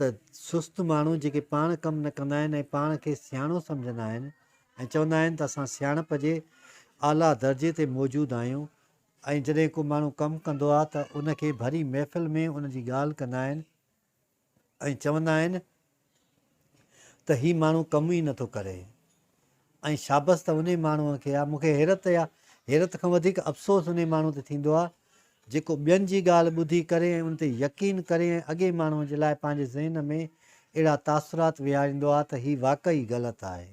ته سست ماڻهو جيڪي پاڻ ڪم نه ڪندا آهن ۽ پاڻ کي سياڻو سمجهندا آهن ۽ چوندا آهن ته اسان سياڻپ جي اعليٰ درجي تي موجود آهيون ۽ جڏهن ڪو ماڻهو ڪم ڪندو آهي ته ان کي ڀري محفل ۾ ان جي ڳالهه ڪندا آهن ۽ چوندا آهن ته هي ماڻهو ڪم ئي نٿو ڪري ۽ شابس ته انهي ماڻهوء کي آ. مون کي حيرت يا حيرت کان وڌيڪ افسوس انهي ماڻهو تي ٿيندو آ جيڪو ٻين جي ڳالهه ٻڌي ڪري ۽ ان تي يقين ڪري ۽ اڳئين ماڻهوء جي لاء پنهنجي ذهن ۾ اهڙا تاثرات ويهاريندو آ ته هي واقعي غلط آهي.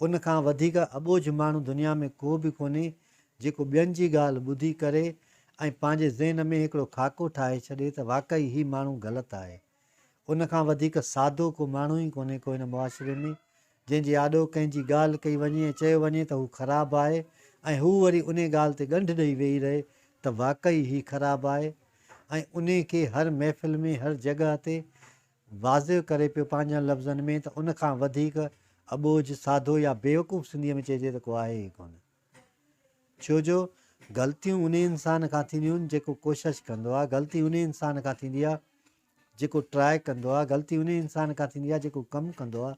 ان کان وڌيڪ اٻوجهه ماڻهو دنيا ۾ ڪو به ڪونهي جيڪو ٻين جي ڳالهه ٻڌي ڪري ۽ پنهنجي ذهن ۾ هڪڙو خاڪو ٺاهي ڇڏي ته واقعي هي ماڻهو غلط آهي. ان کان وڌيڪ سادو ڪو ماڻهو ئي ڪونهي ڪو هن معاشري ۾ جنهن جي آڏو ڪنهن جي ڳالهه ڪئي وڃي ۽ چيو وڃي ته هو خراب آهي ۽ هو وري انهي ڳالهه تي ڳنڍ ڏئي ويهي رهي ته واقعي هي خراب آهي ۽ انهي کي هر محفل ۾ هر جڳهه تي واضح ڪري پيو پنهنجن لفظن ۾ ته ان کان وڌيڪ اٻوجهه، سادو يا بيوقوف سنڌيء ۾ چئجي ته ڪو آهي ئي ڪونه. ڇو جو غلطيون انهي انسان کان ٿينديون آهن جيڪو ڪوشش ڪندو آهي، غلطي انهي انسان کان ٿيندي آهي جيڪو ٽراء ڪندو آهي، غلطي انهي انسان کان ٿيندي آهي جيڪو ڪم ڪندو آهي،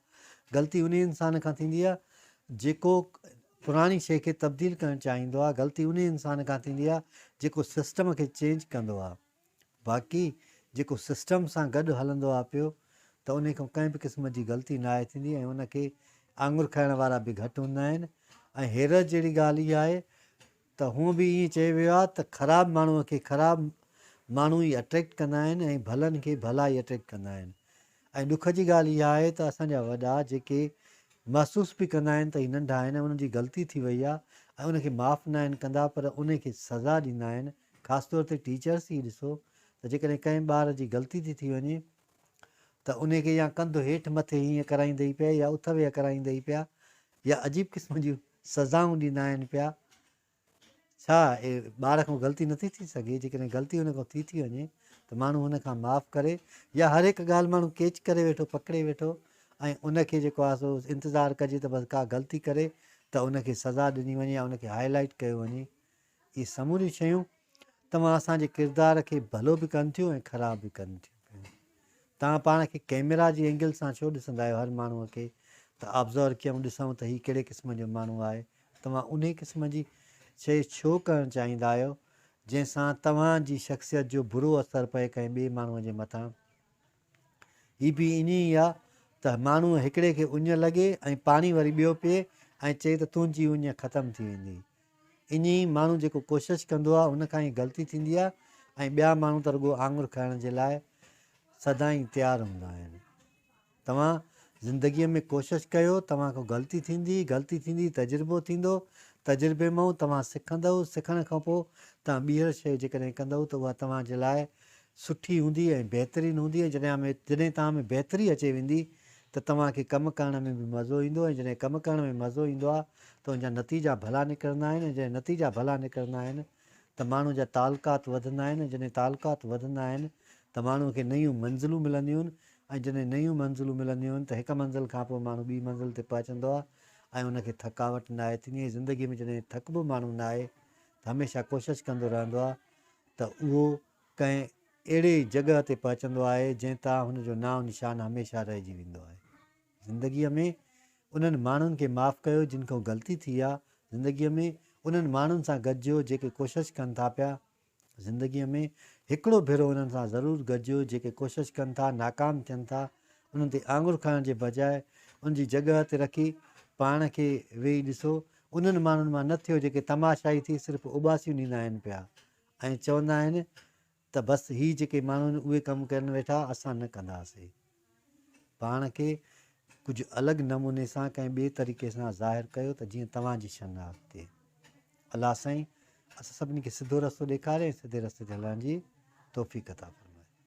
غلطي انهي انسان کان ٿيندي آهي جيڪو پراڻي شيء کي تبديل ڪرڻ چاهيندو آهي، غلطي انهي انسان کان ٿيندي آهي جيڪو سسٽم کي چينج ڪندو آهي. باقي جيڪو سسٽم سان گڏ هلندو آ پيو ته انهي کان ڪنهن به قسم جي غلطي ناهي ٿيندي ۽ ان کي آڱر کائڻ وارا به گهٽ هوندا آهن ۽ حيرت جهڙي ڳالهه اها آهي ته هونء به ائين چيو ويو آ ته خراب ماڻهوء کي خراب ماڻهو ئي اٽريڪٽ ڪندا آهن ۽ ڀلن کي ڀلا ئي اٽريڪٽ ڪندا آهن ۽ ڏک جي ڳالهه اها آهي ته اسان جا وڏا جيڪي محسوس به ڪندا آهن ته هي ننڍا آهن ۽ انهن جي غلطي ٿي وئي آ ۽ ان کي معاف ناهن ڪندا پر انهي کي سزا ڏيندا آهن خاص طور تي ٽيچرس ئي ڏسو ته جيڪڏهن ڪنهن ٻار جي غلطي ٿي ٿي وڃي ته انهي کي يا ڪنڌ هيٺ مٿي هيئن ڪرائيندئي پيا يا اٿ ويهه ڪرائيندئي پيا يا عجيب قسم جون سزائون ڏيندا آهن پيا. ڇا ٻار کان غلطي نٿي ٿي سگهي؟ جيڪڏهن غلطي هن کان ٿي ٿي وڃي ته ماڻهو هن کان معاف ڪري يا هر هڪ ڳالهه ماڻهو ڪيچ ڪري ويٺو پڪڙي ويٺو ۽ ان کي جيڪو آهي سو انتظار ڪجي ته بس ڪا غلطي ڪري ته ان کي سزا ڏني وڃي يا ان کي هائي لائيٽ ڪيو وڃي. اهي سموريون شيون توهان اسان جي ڪردار کي ڀلو به ڪن ٿيون ۽ خراب به ڪن ٿيون پيون. توهان پاڻ کي ڪئميرا جي اينگل سان ڇو ڏسندا آهيو هر ماڻهوء کي ته آبزرو ڪيون ڏسون ته هي ڪهڙي قسم جو ماڻهو آهي. توهان انهي قسم جي شيء ڇو ڪرڻ چاهيندا آهيو جنهن سان توهان جي شخصيت جو برو اثر پئي ڪنهن ٻئي ماڻهوء جي مٿان. هي به ائين ئي آ ته ماڻهوء هڪڙي کي اڃ لڳي ۽ پاڻي وري ٻيو پيئي ۽ چئي ته تنهنجي اڃ ختم ٿي ويندي. ائين ئي ماڻهو جيڪو ڪوشش ڪندو آ ان کان ئي غلطي ٿيندي آ ۽ ٻيا ماڻهو ته رڳو آڱر کڻڻ جي لاء سدائين تيار هوندا آهن. توهان زندگيء ۾ ڪوشش ڪيو، توهان کان غلطي ٿيندي، غلطي ٿيندي تجربو ٿيندو، تجربي مئون توهان سکندؤ، سکڻ کان پوء توهان ٻيهر شيء جيڪڏهن ڪندؤ ته اها توهان جي لاء سٺي هوندي ۽ بهترين هوندي ۽ جڏهن ۾ جڏهن توهان ۾ بهتري اچي ويندي ته توهان کي ڪم ڪرڻ ۾ به مزو ايندو ۽ جڏهن ڪم ڪرڻ ۾ مزو ايندو آهي ته ان جا نتيجا ڀلا نڪرندا آهن ۽ جڏهن نتيجا ڀلا نڪرندا آهن ته ماڻهو جا تعلقات وڌندا آهن ۽ جڏهن تعلقات وڌندا آهن ته ماڻهو کي نيون منزلون ملنديون آهن ۽ جڏهن نيون منزلون ملنديون آهن ته هڪ منزل کان پوء ماڻهو ٻي منزل تي پهچندو آهي ۽ ان کي ٿڪاوٽ ناهي ٿيندي ۽ زندگي ۾ جڏهن ٿڪبو ماڻهو ناهي ته هميشه ڪوشش ڪندو رهندو آهي ته اهو ڪنهن اهڙي جڳهه تي پهچندو آهي جنهن تان هن جو نانء نشان هميشه رهجي ويندو آهي. زندگيء ۾ انهن ماڻهن کي معاف ڪيو جن کان غلطي ٿي آ، زندگيء ۾ انهن ماڻهن سان گڏجو جيڪي ڪوشش ڪن ٿا پيا، زندگيء ۾ هڪڙو ڀيرو انهن سان ضرور گڏجو جيڪي ڪوشش ڪن ٿا ناڪام ٿين ٿا، انهن تي آڱر کڻڻ جي بجاء ان جي جڳهه تي رکي پاڻ کي ويهي ڏسو، انهن ماڻهن مان نه ٿيو جيڪي تماشائي ٿي صرف اوٻاسيون ڏيندا آهن پيا ۽ چوندا آهن ته بس هي جيڪي ماڻهو آهن اهي ڪم ڪرن ويٺا اسان نه ڪنداسين. پاڻ کي ڪجهه الڳ نموني سان ڪنهن ٻئي طريقي سان ظاهر ڪيو ته جيئن توهان جي شناخت ٿئي. الله سائين اسان سڀني کي سڌو رستو ڏيکاري ۽ سڌي رستي تي هلڻ جي توفيق عطا فرمائي.